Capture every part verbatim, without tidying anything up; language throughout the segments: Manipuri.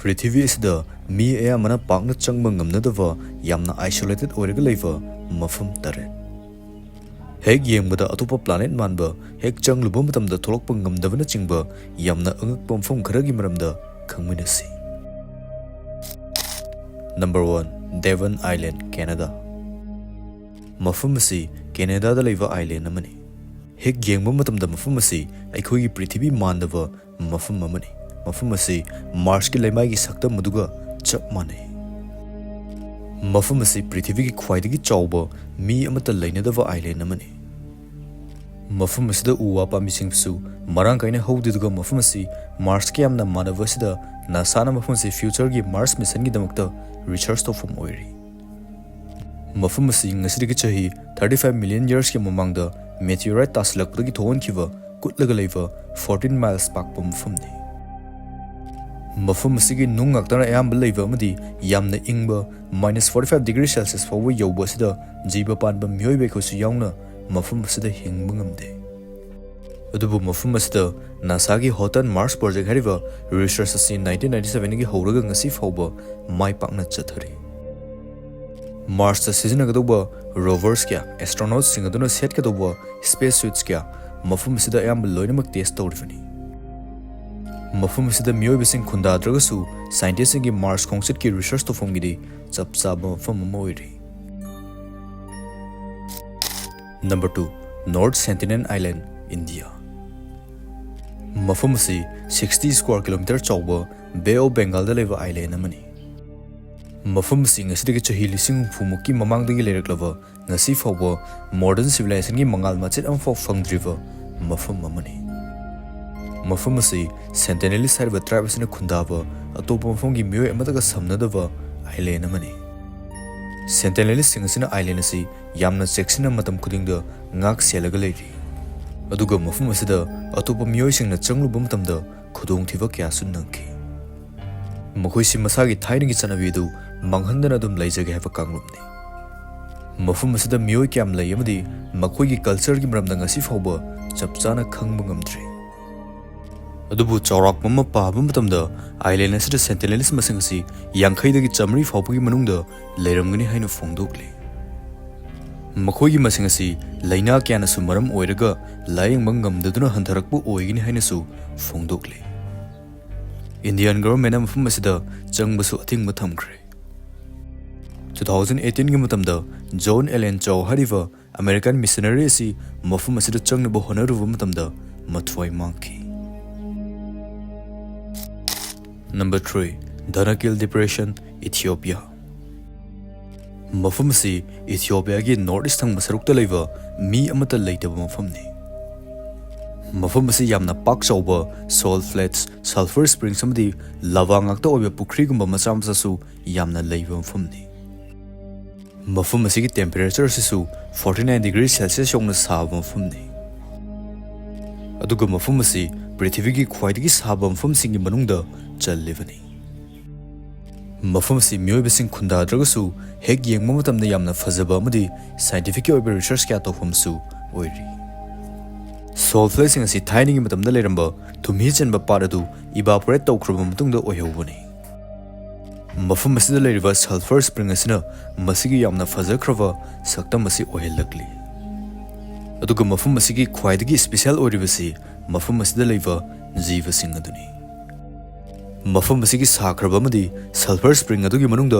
ꯄ꯭ꯔꯤꯊꯤꯕꯤ ꯑꯁꯤꯗ ꯃꯤ ꯑꯌꯥꯝꯕꯅ ꯄꯥꯛꯅ ꯆꯪꯕ ꯉꯝꯅꯗꯕ, ꯌꯥꯝꯅ isolated ꯑꯣꯏꯔꯒ ꯂꯩꯕ ꯃꯐꯝ ꯇꯔꯦꯠ꯫ ꯍꯦꯛ ꯌꯦꯡꯕꯗ ꯑꯇꯣꯞꯄ planet ꯃꯥꯟꯕ, ꯍꯦꯛ ꯆꯪꯂꯨꯕ ꯃꯇꯝꯗ ꯊꯣꯛꯂꯛꯄ ꯉꯝꯗꯕꯅꯆꯤꯡꯕ ꯌꯥꯝꯅ ꯑꯉꯛꯄ ꯃꯐꯝ ꯈꯔꯒꯤ ꯃꯔꯝꯗ ꯈꯪꯃꯤꯟꯅꯁꯤ꯫ Number one, Devon Island, Canada꯫ ꯃꯐꯝ ꯑꯁꯤ ꯀꯦꯅꯦꯗꯥꯗ ꯂꯩꯕ island ꯑꯃꯅꯤ꯫ ꯍꯦꯛ ꯌꯦꯡꯕ ꯃꯇꯝꯗ ꯃꯐꯝ ꯑꯁꯤ ꯑꯩꯈꯣꯏꯒꯤ ꯄ꯭ꯔꯤꯊꯤꯕꯤ ꯃꯥꯟꯗꯕ ꯃꯐꯝ ꯑꯃꯅꯤ꯫ ꯃꯐꯝ ꯑꯁꯤ ꯃꯥꯔꯁꯀꯤ ꯂꯩꯃꯥꯏꯒꯤ ꯁꯛꯇꯝ ꯑꯗꯨꯒ ꯆꯞ ꯃꯥꯟꯅꯩ꯫ ꯃꯐꯝ ꯑꯁꯤ ꯄ꯭ꯔꯤꯊꯤꯕꯤꯒꯤ ꯈ꯭ꯋꯥꯏꯗꯒꯤ ꯆꯥꯎꯕ, ꯃꯤ ꯑꯃꯠꯇ ꯂꯩꯅꯗꯕ island ꯑꯃꯅꯤ꯫ ꯃꯐꯝ ꯑꯁꯤꯗ ꯎ ꯋꯥ ꯄꯥꯝꯕꯤꯁꯤꯡꯁꯨ ꯃꯔꯥꯡ ꯀꯥꯏꯅ ꯍꯧꯗꯦ, ꯑꯗꯨꯒ ꯃꯐꯝ ꯑꯁꯤ ꯃꯥꯔꯁꯀ ꯌꯥꯝꯅ ꯃꯥꯟꯅꯕ ꯑꯁꯤꯗ ꯅꯥꯁꯥꯅ ꯃꯐꯝ ꯑꯁꯤ futureꯒꯤ ꯃꯥꯔꯁ missionꯒꯤꯗꯃꯛꯇ research ꯇꯧꯐꯝ ꯑꯣꯏꯔꯤ꯫ ꯃꯐꯝ ꯑꯁꯤ ꯉꯁꯤꯗꯒꯤ ꯆꯍꯤ thirty five million yearsꯀꯤ ꯃꯃꯥꯡꯗ meteorite ꯇꯥꯁꯤꯜꯂꯛꯄꯗꯒꯤ ꯊꯣꯛꯍꯟꯈꯤꯕ ꯀꯨꯠꯂꯒ ꯂꯩꯕ fourteen miles ꯄꯥꯛꯄ ꯃꯐꯝꯅꯤ꯫ ꯃꯐꯝ ꯑꯁꯤꯒꯤ ꯅꯨꯡ ꯉꯥꯛꯇꯅ ꯑꯌꯥꯝꯕ ꯂꯩꯕ ꯑꯃꯗꯤ ꯌꯥꯝꯅ ꯏꯪꯕ minus forty five degree Celsius ꯐꯥꯎꯕ ꯌꯧꯕ ꯑꯁꯤꯗ ꯖꯤꯕ ꯄꯥꯟꯕ ꯃꯤꯑꯣꯏꯕ ꯑꯩꯈꯣꯏꯁꯨ ꯌꯥꯎꯅ ꯃꯐꯝ ꯑꯁꯤꯗ ꯍꯤꯡꯕ ꯉꯝꯗꯦ꯫ ꯑꯗꯨꯕꯨ ꯃꯐꯝ ꯑꯁꯤꯗ ꯅꯥꯁꯥꯒꯤ Houghton Mars Project ꯍꯥꯏꯔꯤꯕ research ꯑꯁꯤ nineteen ninety sevenꯒꯤ ꯍꯧꯔꯒ ꯉꯁꯤ ꯐꯥꯎꯕ ꯃꯥꯏ ꯄꯥꯛꯅ ꯆꯠꯊꯔꯤ꯫ ꯃꯥꯔꯁꯇ ꯁꯤꯖꯤꯟꯅꯒꯗꯧꯕ rovers ꯀꯌꯥ, astronautsꯁꯤꯡ ꯑꯗꯨꯅ ꯁꯦꯠꯀꯗꯧꯕ space suits ꯀꯌꯥ ꯃꯐꯝ ꯑꯁꯤꯗ ꯑꯌꯥꯝꯕ ꯂꯣꯏꯅꯃꯛ test ꯇꯧꯔꯤꯕꯅꯤ꯫ ꯃꯐꯝ ꯑꯁꯤꯗ ꯃꯤꯑꯣꯏꯕꯁꯤꯡ ꯈꯨꯟꯗꯥꯗ꯭ꯔꯒꯁꯨ scientistꯁꯤꯡꯒꯤ ꯃꯥꯔꯁ ꯈꯣꯡꯆꯠꯀꯤ research ꯇꯧꯐꯝꯒꯤꯗꯤ ꯆꯞ ꯆꯥꯕ ꯃꯐꯝ ꯑꯃ ꯑꯣꯏꯔꯤ꯫ Number two, North Sentinel Island, India꯫ ꯃꯐꯝ ꯑꯁꯤ sixty square kilometer ꯆꯥꯎꯕ Bay of Bengalꯗ ꯂꯩꯕ island ꯑꯃꯅꯤ꯫ ꯃꯐꯝ ꯑꯁꯤ ꯉꯁꯤꯗꯒꯤ ꯆꯍꯤ ꯂꯤꯁꯤꯡ ꯍꯨꯝꯐꯨ ꯃꯨꯛꯀꯤ ꯃꯃꯥꯡꯗꯒꯤ ꯂꯩꯔꯛꯂꯕ, ꯉꯁꯤ ꯐꯥꯎꯕ modern civilizationꯒꯤ ꯃꯉꯥꯜ ꯃꯆꯦꯠ ꯑꯃꯐꯥꯎ ꯐꯪꯗ꯭ꯔꯤꯕ ꯃꯐꯝ ꯑꯃꯅꯤ꯫ ꯃꯐꯝ ꯑꯁꯤ Sentinelese ꯍꯥꯏꯔꯤꯕ tribe ꯑꯁꯤꯅ ꯈꯨꯟꯗꯥꯕ ꯑꯇꯣꯞꯄ ꯃꯐꯝꯒꯤ ꯃꯤꯑꯣꯏ ꯑꯃꯠꯇꯒ ꯁꯝꯅꯗꯕ island ꯑꯃꯅꯤ꯫ Sentinelistꯁꯤꯡ ꯑꯁꯤꯅ island ꯑꯁꯤ ꯌꯥꯝꯅ ꯆꯦꯛꯁꯤꯟꯅ ꯃꯇꯝ ꯈꯨꯗꯤꯡꯗ ꯉꯥꯛ ꯁꯦꯜꯂꯒ ꯂꯩꯔꯤ꯫ ꯑꯗꯨꯒ ꯃꯐꯝ ꯑꯁꯤꯗ ꯑꯇꯣꯞꯄ ꯃꯤꯑꯣꯏꯁꯤꯡꯅ ꯆꯪꯂꯨꯕ ꯃꯇꯝꯗ ꯈꯨꯗꯣꯡꯊꯤꯕ ꯀꯌꯥꯁꯨ ꯅꯪꯈꯤ꯫ ꯃꯈꯣꯏꯁꯤ ꯃꯁꯥꯒꯤ ꯊꯥꯏꯅꯒꯤ ꯆꯠꯅꯕꯤ ꯑꯗꯨ ꯃꯥꯡꯍꯟꯗꯅ ꯑꯗꯨꯝ ꯂꯩꯖꯒꯦ ꯍꯥꯏꯕ ꯀꯥꯡꯂꯨꯞꯅꯤ꯫ ꯃꯐꯝ ꯑꯁꯤꯗ ꯃꯤꯑꯣꯏ ꯀꯌꯥꯝ ꯂꯩ ꯑꯃꯗꯤ ꯃꯈꯣꯏꯒꯤ cultureꯒꯤ ꯃꯔꯝꯗ ꯉꯁꯤ ꯐꯥꯎꯕ ꯆꯞ ꯆꯥꯅ ꯈꯪꯕ ꯉꯝꯗ꯭ꯔꯤ꯫ ꯑꯗꯨꯕꯨ ꯆꯥꯎꯔꯥꯛꯄ ꯑꯃ ꯄꯥꯕ ꯃꯇꯝꯗ, ꯑꯥꯏꯂꯦꯟ ꯑꯁꯤꯗ ꯁꯦꯟꯇꯤꯅꯦꯂꯤꯁ ꯃꯁꯤꯡ ꯑꯁꯤ ꯌꯥꯡꯈꯩꯗꯒꯤ ꯆꯥꯃꯔꯤ ꯐꯥꯎꯕꯒꯤ ꯃꯅꯨꯡꯗ ꯂꯩꯔꯝꯒꯅꯤ ꯍꯥꯏꯅ ꯐꯣꯡꯗꯣꯛꯂꯤ꯫ ꯃꯈꯣꯏꯒꯤ ꯃꯁꯤꯡ ꯑꯁꯤ ꯂꯥꯏꯅꯥ ꯀꯌꯥꯅꯁꯨ ꯃꯔꯝ ꯑꯣꯏꯔꯒ ꯂꯥꯌꯦꯡꯕ ꯉꯝꯗꯗꯨꯅ ꯍꯟꯊꯔꯛꯄ ꯑꯣꯏꯒꯅꯤ ꯍꯥꯏꯅꯁꯨ ꯐꯣꯡꯗꯣꯛꯂꯤ꯫ ꯏꯟꯗꯤꯌꯥꯟ ꯒꯚꯔꯟꯃꯦꯟꯠꯅ ꯃꯐꯝ ꯑꯁꯤꯗ ꯆꯪꯕꯁꯨ ꯑꯊꯤꯡꯕ ꯊꯝꯈ꯭ꯔꯦ꯫ ꯇꯨ ꯊꯥꯎꯖꯟ ꯑꯩꯠꯇꯤꯟꯒꯤ ꯃꯇꯝꯗ ꯖꯣꯟ ꯑꯦꯂꯦꯟ ꯆꯥꯎ ꯍꯥꯏꯔꯤꯕ ꯑꯃꯦꯔꯤꯀꯥꯟ ꯃꯤꯁꯅꯔꯤ ꯑꯁꯤ ꯃꯐꯝ ꯑꯁꯤꯗ ꯆꯪꯅꯕ ꯍꯣꯠꯅꯔꯨꯕ ꯃꯇꯝꯗ ꯃꯊ꯭ꯋꯥꯏ ꯃꯥꯡꯈꯤ꯫ Number three, Danakil Depression, Ethiopia. ꯃꯐꯝ ꯑꯁꯤ ꯏꯊꯤꯑꯣꯄꯤꯌꯥꯒꯤ ꯅꯣꯔꯠ ꯏꯁ ꯊꯪꯕ ꯁꯔꯨꯛꯇ ꯂꯩꯕ ꯃꯤ ꯑꯃꯠꯇ ꯂꯩꯇꯕ ꯃꯐꯝꯅꯤ꯫ ꯃꯐꯝ ꯑꯁꯤ ꯌꯥꯝꯅ ꯄꯥꯛ ꯆꯥꯎꯕ ꯁꯣꯜ ꯐ꯭ꯂꯦꯠꯁ, ꯁꯜꯐꯔ ꯁ꯭ꯄ꯭ꯔꯤꯡꯁ ꯑꯃꯗꯤ ꯂꯥꯚꯥ ꯉꯥꯛꯇ ꯑꯣꯏꯕ ꯄꯨꯈ꯭ꯔꯤꯒꯨꯝꯕ ꯃꯆꯥ ꯃꯆꯥꯁꯨ ꯌꯥꯝꯅ ꯂꯩꯕ ꯃꯐꯝꯅꯤ꯫ ꯃꯐꯝ ꯑꯁꯤꯒꯤ ꯇꯦꯝꯄꯦꯔꯦꯆꯔ ꯑꯁꯤꯁꯨ forty nine degree Celsius ꯌꯧꯅ ꯁꯥꯕ ꯃꯐꯝꯅꯤ꯫ ꯑꯗꯨꯒ ꯃꯐꯝ ꯑꯁꯤ ꯄ꯭ꯔꯤꯊꯤꯕꯤꯒꯤ ꯈ꯭ꯋꯥꯏꯗꯒꯤ ꯁꯥꯕ ꯃꯐꯝꯁꯤꯡꯒꯤ ꯃꯅꯨꯡꯗ ꯆꯜꯂꯤꯕꯅꯤ꯫ ꯃꯐꯝ ꯑꯁꯤ ꯃꯤꯑꯣꯏꯕꯁꯤꯡ ꯈꯨꯟꯗꯥꯗ꯭ꯔꯒꯁꯨ ꯍꯦꯛ ꯌꯦꯡꯕ ꯃꯇꯝꯗ ꯌꯥꯝꯅ ꯐꯖꯕ ꯑꯃꯗꯤ ꯁꯥꯏꯟꯇꯤꯐꯤꯛꯀꯤ ꯑꯣꯏꯕ ꯔꯤꯁꯔꯆ ꯀꯌꯥ ꯇꯧꯐꯝꯁꯨ ꯑꯣꯏꯔꯤ꯫ ꯁꯣꯜ ꯐ꯭ꯂꯦꯠꯁꯤꯡ ꯑꯁꯤ ꯊꯥꯏꯅꯒꯤ ꯃꯇꯝꯗ ꯂꯩꯔꯝꯕ ꯊꯨꯝꯍꯤ ꯆꯦꯟꯕ ꯄꯥꯠ ꯑꯗꯨ ꯏꯚꯥꯄꯣꯔꯦꯠ ꯇꯧꯈ꯭ꯔꯕ ꯃꯇꯨꯡꯗ ꯑꯣꯏꯍꯧꯕꯅꯤ꯫ ꯃꯐꯝ ꯑꯁꯤꯗ ꯂꯩꯔꯤꯕ ꯁꯜꯐꯔ ꯁ꯭ꯄ꯭ꯔꯤꯡ ꯑꯁꯤꯅ ꯃꯁꯤꯒꯤ ꯌꯥꯝꯅ ꯐꯖꯈ꯭ꯔꯕ ꯁꯛꯇꯝ ꯑꯁꯤ ꯑꯣꯏꯍꯜꯂꯛꯂꯤ꯫ ꯑꯗꯨꯒ ꯃꯐꯝ ꯑꯁꯤꯒꯤ ꯈ꯭ꯋꯥꯏꯗꯒꯤ ꯁ꯭ꯄꯦꯁꯤꯌꯦꯜ ꯑꯣꯏꯔꯤꯕꯁꯤ ꯃꯐꯝ ꯑꯁꯤꯗ ꯂꯩꯕ ꯖꯤꯕꯁꯤꯡ ꯑꯗꯨꯅꯤ꯫ ꯃꯐꯝ ꯑꯁꯤꯒꯤ ꯁꯥꯈ꯭ꯔꯕ ꯑꯃꯗꯤ ꯁꯜꯐꯔ ꯁ꯭ꯄ꯭ꯔꯤꯡ ꯑꯗꯨꯒꯤ ꯃꯅꯨꯡꯗ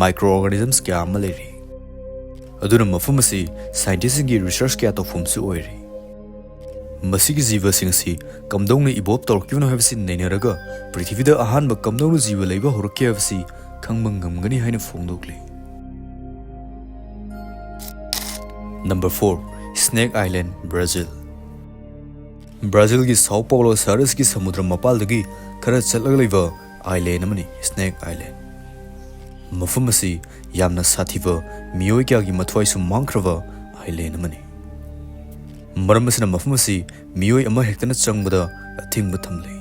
ꯃꯥꯏꯀ꯭ꯔꯣ ꯑꯣꯔꯒꯥꯅꯤꯖꯝꯁ ꯀꯌꯥ ꯑꯃ ꯂꯩꯔꯤ꯫ ꯑꯗꯨꯅ ꯃꯐꯝ ꯑꯁꯤ ꯁꯥꯏꯟꯇꯤꯁꯁꯤꯡꯒꯤ ꯔꯤꯁꯔꯆ ꯀꯌꯥ ꯇꯧꯐꯝꯁꯨ ꯑꯣꯏꯔꯤ꯫ ꯃꯁꯤꯒꯤ ꯖꯤꯕꯁꯤꯡ ꯑꯁꯤ ꯀꯝꯗꯧꯅ ꯏꯚꯣꯜꯕ ꯇꯧꯔꯛꯈꯤꯕꯅꯣ ꯍꯥꯏꯕꯁꯤ ꯅꯩꯅꯔꯒ ꯄ꯭ꯔꯤꯊꯤꯕꯤꯗ ꯑꯍꯥꯟꯕ ꯀꯝꯗꯧꯅ ꯖꯤꯕ ꯂꯩꯕ ꯍꯧꯔꯛꯈꯤ ꯍꯥꯏꯕꯁꯤ ꯈꯪꯕ ꯉꯝꯒꯅꯤ ꯍꯥꯏꯅ ꯐꯣꯡꯗꯣꯛꯂꯤ꯫ Number four, Snake Island, Brazil. ꯕ꯭ꯔꯥꯖꯤꯜꯒꯤ ꯁꯥꯎ ꯄꯥꯎꯂꯣ ꯁꯍꯔ ꯑꯁꯤꯒꯤ ꯁꯃꯨꯗ꯭ꯔ ꯃꯄꯥꯜꯗꯒꯤ ꯈꯔ ꯆꯠꯂꯒ ꯂꯩꯕ ꯑꯥꯏꯂꯦꯟ ꯑꯃꯅꯤ, ꯁ꯭ꯅꯦꯛ ꯑꯥꯏꯂꯦꯟ꯫ ꯃꯐꯝ ꯑꯁꯤ ꯌꯥꯝꯅ ꯁꯥꯊꯤꯕ, ꯃꯤꯑꯣꯏ ꯀꯌꯥꯒꯤ ꯃꯊ꯭ꯋꯥꯏꯁꯨ ꯃꯥꯡꯈ꯭ꯔꯕ ꯑꯥꯏꯂꯦꯟ ꯑꯃꯅꯤ꯫ ꯃꯔꯝ ꯑꯁꯤꯅ ꯃꯐꯝ ꯑꯁꯤ ꯃꯤꯑꯣꯏ ꯑꯃ ꯍꯦꯛꯇꯅ ꯆꯪꯕꯗ ꯑꯊꯤꯡꯕ ꯊꯝꯂꯤ꯫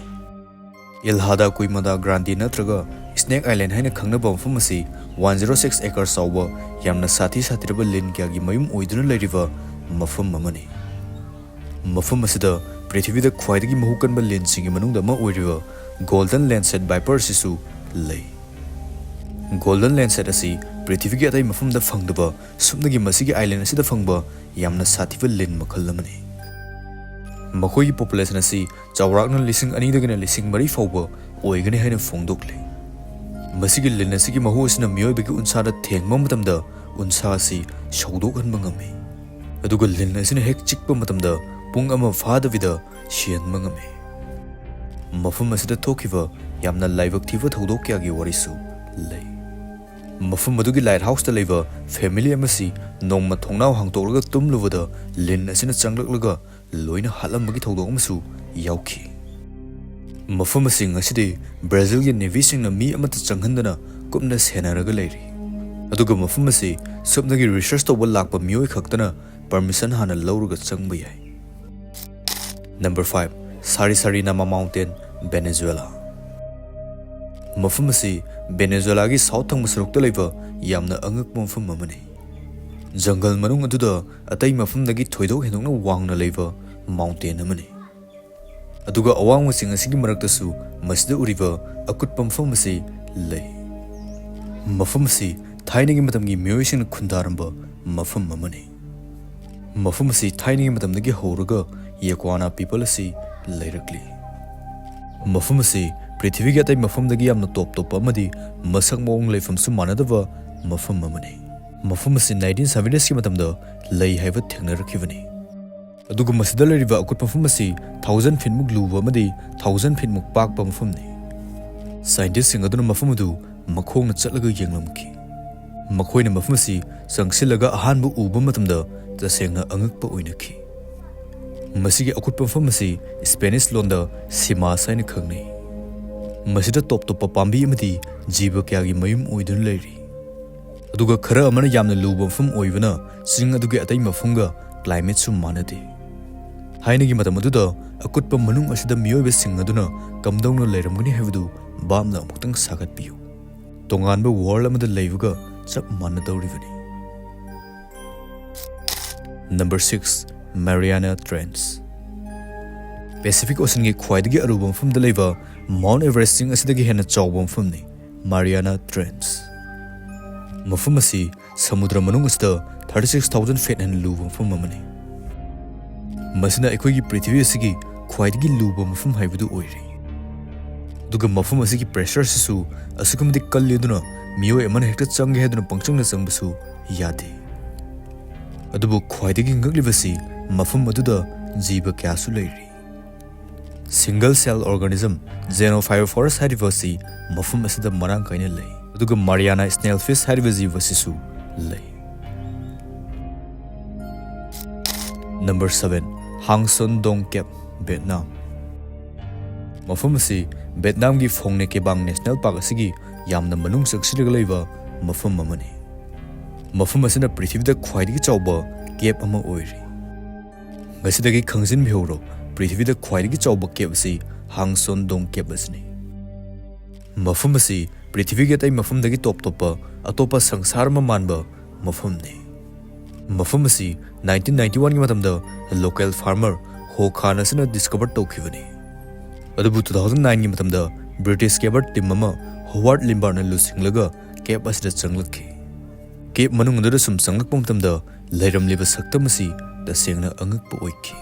ꯏꯜꯍꯥꯗ ꯀꯨꯏꯃꯥꯗ ꯒ꯭ꯔꯥꯟꯗꯤ ꯅꯠꯇ꯭ꯔꯒ ꯁ꯭ꯅꯦꯛ ꯑꯥꯏꯂꯦꯟ ꯍꯥꯏꯅ ꯈꯪꯅꯕ ꯃꯐꯝ ꯑꯁꯤ one zero six acre ꯆꯥꯎꯕ, ꯌꯥꯝꯅ ꯁꯥꯊꯤ ꯁꯥꯊꯤꯔꯕ ꯂꯤꯟ ꯀꯌꯥꯒꯤ ꯃꯌꯨꯝ ꯑꯣꯏꯗꯨꯅ ꯂꯩꯔꯤꯕ ꯃꯐꯝ ꯑꯃꯅꯤ꯫ ꯃꯐꯝ ꯑꯁꯤꯗ ꯄ꯭ꯔꯤꯊꯤꯕꯤꯗ ꯈ꯭ꯋꯥꯏꯗꯒꯤ ꯃꯍꯨ ꯀꯟꯕ ꯂꯤꯟꯁꯤꯡꯒꯤ ꯃꯅꯨꯡꯗ ꯑꯃ ꯑꯣꯏꯔꯤꯕ Golden Lancet Viper ꯑꯁꯤꯁꯨ ꯂꯩ꯫ Golden Lancet ꯑꯁꯤ ꯄ꯭ꯔꯤꯊꯤꯕꯤꯒꯤ ꯑꯇꯩ ꯃꯐꯝꯗ ꯐꯪꯗꯕ ꯁꯨꯞꯅꯒꯤ ꯃꯁꯤꯒꯤ ꯑꯥꯏꯂꯦꯟ ꯑꯁꯤꯗ ꯐꯪꯕ ꯌꯥꯝꯅ ꯁꯥꯊꯤꯕ ꯂꯤꯟ ꯃꯈꯜ ꯑꯃꯅꯤ꯫ ꯃꯈꯣꯏꯒꯤ ꯄꯣꯄꯨꯂꯦꯁꯟ ꯑꯁꯤ ꯆꯥꯎꯔꯥꯛꯅ ꯂꯤꯁꯤꯡ ꯑꯅꯤꯗꯒꯤꯅ ꯂꯤꯁꯤꯡ ꯃꯔꯤ ꯐꯥꯎꯕ ꯑꯣꯏꯒꯅꯤ ꯍꯥꯏꯅ ꯐꯣꯡꯗꯣꯛꯂꯤ꯫ ꯃꯁꯤꯒꯤ ꯂꯤꯟ ꯑꯁꯤꯒꯤ ꯃꯍꯨ ꯑꯁꯤꯅ ꯃꯤꯑꯣꯏꯕꯒꯤ ꯎꯟꯁꯥꯗ ꯊꯦꯡꯕ ꯃꯇꯝꯗ ꯎꯟꯁꯥ ꯑꯁꯤ ꯁꯧꯗꯣꯛꯍꯟꯕ ꯉꯝꯃꯤ꯫ ꯑꯗꯨꯒ ꯂꯤꯟ ꯑꯁꯤꯅ ꯍꯦꯛ ꯆꯤꯛꯄ ꯃꯇꯝꯗ ꯄꯨꯡ ꯑꯃ ꯐꯥꯗꯕꯤꯗ ꯁꯤꯍꯟꯕ ꯉꯝꯃꯤ꯫ ꯃꯐꯝ ꯑꯁꯤꯗ ꯊꯣꯛꯈꯤꯕ ꯌꯥꯝꯅ ꯂꯥꯏꯕꯛ ꯊꯤꯕ ꯊꯧꯗꯣꯛ ꯀꯌꯥꯒꯤ ꯋꯥꯔꯤꯁꯨ ꯂꯩ꯫ ꯃꯐꯝ ꯑꯗꯨꯒꯤ ꯂꯥꯏꯠ ꯍꯥꯎꯁꯇ ꯂꯩꯕ ꯐꯦꯃꯤꯂꯤ ꯑꯃꯁꯤ ꯅꯣꯡꯃ ꯊꯣꯡꯅꯥꯎ ꯍꯥꯡꯇꯣꯛꯂꯒ ꯇꯨꯝꯂꯨꯕꯗ ꯂꯤꯟ ꯑꯁꯤꯅ ꯆꯪꯂꯛꯂꯒ ꯂꯣꯏꯅ ꯍꯥꯠꯂꯝꯕꯒꯤ ꯊꯧꯗꯣꯛ ꯑꯃꯁꯨ ꯌꯥꯎꯈꯤ꯫ ꯃꯐꯝ ꯑꯁꯤ ꯉꯁꯤꯗꯤ ꯕ꯭ꯔꯥꯖꯤꯜꯒꯤ ꯅꯦꯚꯤꯁꯤꯡꯅ ꯃꯤ ꯑꯃꯠꯇ ꯆꯪꯍꯟꯗꯅ ꯀꯨꯞꯅ ꯁꯦꯟꯅꯔꯒ ꯂꯩꯔꯤ꯫ ꯑꯗꯨꯒ ꯃꯐꯝ ꯑꯁꯤ ꯁꯨꯞꯅꯒꯤ ꯔꯤꯁꯔꯆ ꯇꯧꯕ ꯂꯥꯛꯄ ꯃꯤꯑꯣꯏ ꯈꯛꯇꯅ ꯄꯔꯃꯤꯁꯟ ꯍꯥꯟꯅ ꯂꯧꯔꯒ ꯆꯪꯕ ꯌꯥꯏ꯫ Number five, Sarisariñama Mountain, Venezuela. ꯃꯐꯝ ꯑꯁꯤ ꯚꯦꯅꯦꯖꯨꯋꯦꯂꯥꯒꯤ ꯁꯥꯎꯠ ꯊꯪꯕ ꯁꯔꯨꯛꯇ ꯂꯩꯕ ꯌꯥꯝꯅ ꯑꯉꯛꯄ ꯃꯐꯝ ꯑꯃꯅꯤ꯫ ꯖꯪꯒꯜ ꯃꯅꯨꯡ ꯑꯗꯨꯗ ꯑꯇꯩ ꯃꯐꯝꯗꯒꯤ ꯊꯣꯏꯗꯣꯛ ꯍꯦꯟꯗꯣꯛꯅ ꯋꯥꯡꯅ ꯂꯩꯕ ꯃꯥꯎꯟꯇꯦꯟ ꯑꯃꯅꯤ꯫ ꯑꯗꯨꯒ ꯑꯋꯥꯡꯕ ꯆꯤꯡ ꯑꯁꯤꯒꯤ ꯃꯔꯛꯇꯁꯨ ꯃꯁꯤꯗ ꯎꯔꯤꯕ ꯑꯀꯨꯠꯄ ꯃꯐꯝ ꯑꯁꯤ ꯂꯩ꯫ ꯃꯐꯝ ꯑꯁꯤ ꯊꯥꯏꯅꯒꯤ ꯃꯇꯝꯒꯤ ꯃꯤꯑꯣꯏꯁꯤꯡꯅ ꯈꯨꯟꯗꯥꯔꯝꯕ ꯃꯐꯝ ꯑꯃꯅꯤ꯫ ꯃꯐꯝ ꯑꯁꯤ ꯊꯥꯏꯅꯒꯤ ꯃꯇꯝꯗꯒꯤ ꯍꯧꯔꯒ ꯌꯦꯀ꯭ꯋꯥꯅꯥ ꯄꯤꯄꯜ ꯑꯁꯤ ꯂꯩꯔꯛꯂꯤ꯫ ꯃꯐꯝ ꯑꯁꯤ ꯄ꯭ꯔꯤꯊꯤꯕꯤꯒꯤ ꯑꯇꯩ ꯃꯐꯝꯗꯒꯤ ꯌꯥꯝꯅ ꯇꯣꯞ ꯇꯣꯞꯄ ꯑꯃꯗꯤ ꯃꯁꯛ ꯃꯑꯣꯡ ꯂꯩꯐꯝꯁꯨ ꯃꯥꯟꯅꯗꯕ ꯃꯐꯝ ꯑꯃꯅꯤ꯫ ꯃꯐꯝ ꯑꯁꯤ ꯅꯥꯏꯟꯇꯤꯟ ꯁꯚꯦꯟꯇꯤꯁꯀꯤ ꯃꯇꯝꯗ ꯂꯩ ꯍꯥꯏꯕ ꯊꯦꯡꯅꯔꯛꯈꯤꯕꯅꯤ꯫ ꯑꯗꯨꯒ ꯃꯁꯤꯗ ꯂꯩꯔꯤꯕ ꯑꯀꯨꯠꯄ ꯃꯐꯝ ꯑꯁꯤ ꯊꯥꯎꯖꯟ ꯐꯤꯠꯃꯨꯛ ꯂꯨꯕ ꯑꯃꯗꯤ ꯊꯥꯎꯖꯟ ꯐꯤꯠꯃꯨꯛ ꯄꯥꯛꯄ ꯃꯐꯝꯅꯤ꯫ ꯁꯥꯏꯟꯇꯤꯁꯁꯤꯡ ꯑꯗꯨꯅ ꯃꯐꯝ ꯑꯗꯨ ꯃꯈꯣꯡꯅ ꯆꯠꯂꯒ ꯌꯦꯡꯂꯝꯈꯤ꯫ ꯃꯈꯣꯏꯅ ꯃꯐꯝ ꯑꯁꯤ ꯆꯪꯁꯤꯜꯂꯒ ꯑꯍꯥꯟꯕ ꯎꯕ ꯃꯇꯝꯗ ꯇꯁꯦꯡꯅ ꯑꯉꯛꯄ ꯑꯣꯏꯅꯈꯤ꯫ ꯃꯁꯤꯒꯤ ꯑꯀꯨꯠꯄ ꯃꯐꯝ ꯑꯁꯤ ꯁ꯭ꯄꯦꯅꯤꯁ ꯂꯣꯟꯗ ꯁꯤꯃꯥꯁ ꯍꯥꯏꯅ ꯈꯪꯅꯩ꯫ ꯃꯁꯤꯗ ꯇꯣꯞ ꯇꯣꯞꯄ ꯄꯥꯝꯕꯤ ꯑꯃꯗꯤ ꯖꯤꯕ ꯀꯌꯥꯒꯤ ꯃꯌꯨꯝ ꯑꯣꯏꯗꯨꯅ ꯂꯩꯔꯤ꯫ ꯑꯗꯨꯒ ꯈꯔ ꯑꯃꯅ ꯌꯥꯝꯅ ꯂꯨꯕ ꯃꯐꯝ ꯑꯣꯏꯕꯅ ꯆꯤꯡ ꯑꯗꯨꯒꯤ ꯑꯇꯩ ꯃꯐꯝꯒ ꯀ꯭ꯂꯥꯏꯃꯦꯠꯁꯨ ꯃꯥꯟꯅꯗꯦ꯫ ꯊꯥꯏꯅꯒꯤ ꯃꯇꯝ ꯑꯗꯨꯗ ꯑꯀꯨꯠꯄ ꯃꯅꯨꯡ ꯑꯁꯤꯗ ꯃꯤꯑꯣꯏꯕꯁꯤꯡ ꯑꯗꯨꯅ ꯀꯝꯗꯧꯅ ꯂꯩꯔꯝꯒꯅꯤ ꯍꯥꯏꯕꯗꯨ ꯚꯥꯞꯅ ꯑꯃꯨꯛꯇꯪ ꯁꯥꯒꯠꯄꯤꯌꯨ꯫ ꯇꯣꯉꯥꯟꯕ ꯋꯥꯔꯜ ꯑꯃꯗ ꯂꯩꯕꯒ ꯆꯞ ꯃꯥꯟꯅꯗꯧꯔꯤꯕꯅꯤ꯫ Number six, Mariana Trench. Pacific Oceanꯒꯤ ꯈ꯭ꯋꯥꯏꯗꯒꯤ ꯑꯔꯨꯕ ꯃꯐꯝꯗ ꯂꯩꯕ Mount Everest ꯆꯤꯡ ꯑꯁꯤꯗꯒꯤ ꯍꯦꯟꯅ ꯆꯥꯎꯕ ꯃꯐꯝꯅꯤ Mariana Trench꯫ ꯃꯐꯝ ꯑꯁꯤ ꯁꯃꯨꯗ꯭ꯔ ꯃꯅꯨꯡ ꯑꯁꯤꯗ thirty six thousand feet ꯍꯦꯟꯅ ꯂꯨꯕ ꯃꯐꯝ ꯑꯃꯅꯤ꯫ ꯃꯁꯤꯅ ꯑꯩꯈꯣꯏꯒꯤ ꯄ꯭ꯔꯤꯊꯤꯕꯤ ꯑꯁꯤꯒꯤ ꯈ꯭ꯋꯥꯏꯗꯒꯤ ꯂꯨꯕ ꯃꯐꯝ ꯍꯥꯏꯕꯗꯨ ꯑꯣꯏꯔꯤ꯫ ꯑꯗꯨꯒ ꯃꯐꯝ ꯑꯁꯤꯒꯤ pressure ꯑꯁꯤꯁꯨ ꯑꯁꯨꯛꯀꯤ ꯃꯇꯤꯛ ꯀꯜꯂꯤ, ꯑꯗꯨꯅ ꯃꯤꯑꯣꯏ ꯑꯃꯅ ꯍꯦꯛꯇ ꯆꯪꯒꯦ ꯍꯥꯏꯗꯨꯅ ꯄꯪꯆꯪꯗ ꯆꯪꯕꯁꯨ ꯌꯥꯗꯦ꯫ ꯑꯗꯨꯕꯨ ꯈ꯭ꯋꯥꯏꯗꯒꯤ ꯉꯛꯂꯤꯕꯁꯤ ꯃꯐꯝ ꯑꯗꯨꯗ ꯖꯤꯕ ꯀꯌꯥꯁꯨ ꯂꯩꯔꯤ꯫ Single cell organism Xenophyrophorus ꯍꯥꯏꯔꯤꯕ ꯑꯁꯤ ꯃꯐꯝ ꯑꯁꯤꯗ ꯃꯔꯥꯡ ꯀꯥꯏꯅ ꯂꯩ꯫ ꯑꯗꯨꯒ Mariana snailfish ꯍꯥꯏꯔꯤꯕ ꯖꯤꯕ ꯑꯁꯤꯁꯨ ꯂꯩ꯫ Number seven, Hang Son Dong Cave, Vietnam꯫ ꯃꯐꯝ ꯑꯁꯤ ꯚꯦꯠꯅꯥꯝꯒꯤ ꯐꯣꯡꯅꯦ ꯀꯦꯕꯥꯡ ꯅꯦꯁꯅꯦꯜ ꯄꯥꯔꯛ ꯑꯁꯤꯒꯤ ꯌꯥꯝꯅ ꯃꯅꯨꯡ ꯆꯪꯁꯤꯜꯂꯒ ꯂꯩꯕ ꯃꯐꯝ ꯑꯃꯅꯤ꯫ ꯃꯐꯝ ꯑꯁꯤꯅ ꯄ꯭ꯔꯤꯊꯤꯕꯤꯗ ꯈ꯭ꯋꯥꯏꯗꯒꯤ ꯆꯥꯎꯕ ꯀꯦꯞ ꯑꯃ ꯑꯣꯏꯔꯤ꯫ ꯉꯁꯤꯗꯒꯤ ꯈꯪꯖꯤꯟꯕꯤꯍꯧꯔꯣ, ꯄ꯭ꯔꯤꯊꯤꯕꯤꯗ ꯈ꯭ꯋꯥꯏꯗꯒꯤ ꯆꯥꯎꯕ ꯀꯦꯞ ꯑꯁꯤ ꯍꯥꯡꯁꯣꯟ ꯗꯣꯡ ꯀꯦꯞ ꯑꯁꯤꯅꯤ꯫ ꯃꯐꯝ ꯑꯁꯤ ꯄ꯭ꯔꯤꯊꯤꯕꯤꯒꯤ ꯑꯇꯩ ꯃꯐꯝꯗꯒꯤ ꯇꯣꯞ ꯇꯣꯞꯄ, ꯑꯇꯣꯞꯄ ꯁꯪꯁꯥꯔ ꯑꯃ ꯃꯥꯟꯕ ꯃꯐꯝꯅꯤ꯫ ꯃꯐꯝ ꯑꯁꯤ nineteen ninety one ꯒꯤ ꯃꯇꯝꯗ local farmer ꯍꯣ ꯈꯥꯟ ꯑꯁꯤꯅ discover ꯇꯧꯈꯤꯕꯅꯤ꯫ ꯑꯗꯨꯕꯨ two thousand nine ꯒꯤ ꯃꯇꯝꯗ British caver team ꯑꯃ ꯍꯣꯋꯥꯔꯗ ꯂꯤꯝꯕꯥꯔꯠꯅ ꯂꯨꯆꯤꯡꯂꯒ ꯀꯦꯞ ꯑꯁꯤꯗ ꯆꯪꯂꯛꯈꯤ꯫ ꯀꯦꯞ ꯃꯅꯨꯡ ꯑꯗꯨꯗ ꯁꯨꯝ ꯆꯪꯂꯛꯄ ꯃꯇꯝꯗ ꯂꯩꯔꯝꯂꯤꯕ ꯁꯛꯇꯝ ꯑꯁꯤ ꯇꯁꯦꯡꯅ ꯑꯉꯛꯄ ꯑꯣꯏꯈꯤ꯫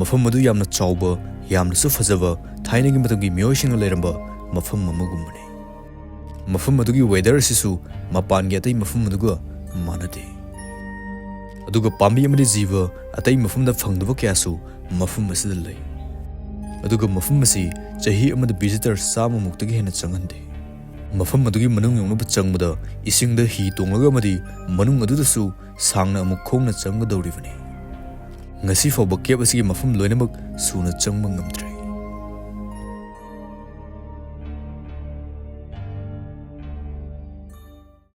ꯃꯐꯝ ꯑꯗꯨ ꯌꯥꯝꯅ ꯆꯥꯎꯕ, ꯌꯥꯝꯅꯁꯨ ꯐꯖꯕ, ꯊꯥꯏꯅꯒꯤ ꯃꯇꯝꯒꯤ ꯃꯤꯑꯣꯏꯁꯤꯡꯅ ꯂꯩꯔꯝꯕ ꯃꯐꯝ ꯑꯃꯒꯨꯝꯕꯅꯤ꯫ ꯃꯐꯝ ꯑꯗꯨꯒꯤ weather ꯑꯁꯤꯁꯨ ꯃꯄꯥꯟꯒꯤ ꯑꯇꯩ ꯃꯐꯝ ꯑꯗꯨꯒ ꯃꯥꯟꯅꯗꯦ꯫ ꯑꯗꯨꯒ ꯄꯥꯝꯕꯤ ꯑꯃꯗꯤ ꯖꯤꯕ ꯑꯇꯩ ꯃꯐꯝꯗ ꯐꯪꯗꯕ ꯀꯌꯥꯁꯨ ꯃꯐꯝ ꯑꯁꯤꯗ ꯂꯩ꯫ ꯑꯗꯨꯒ ꯃꯐꯝ ꯑꯁꯤ ꯆꯍꯤ ꯑꯃꯗ visitor ꯆꯥꯝꯃ ꯃꯨꯛꯇꯒꯤ ꯍꯦꯟꯅ ꯆꯪꯍꯟꯗꯦ꯫ ꯃꯐꯝ ꯑꯗꯨꯒꯤ ꯃꯅꯨꯡ ꯌꯧꯅꯕ ꯆꯪꯕꯗ ꯏꯁꯤꯡꯗ ꯍꯤ ꯇꯣꯡꯂꯒ ꯑꯃꯗꯤ ꯃꯅꯨꯡ ꯑꯗꯨꯗꯁꯨ ꯁꯥꯡꯅ ꯑꯃꯨꯛ ꯈꯣꯡꯅ ꯆꯪꯒꯗꯧꯔꯤꯕꯅꯤ꯫ ꯉꯁꯤ ꯐꯥꯎꯕ ꯀꯦꯞ ꯑꯁꯤꯒꯤ ꯃꯐꯝ ꯂꯣꯏꯅꯃꯛ ꯁꯨꯅ ꯆꯪꯕ ꯉꯝꯗ꯭ꯔꯤ꯫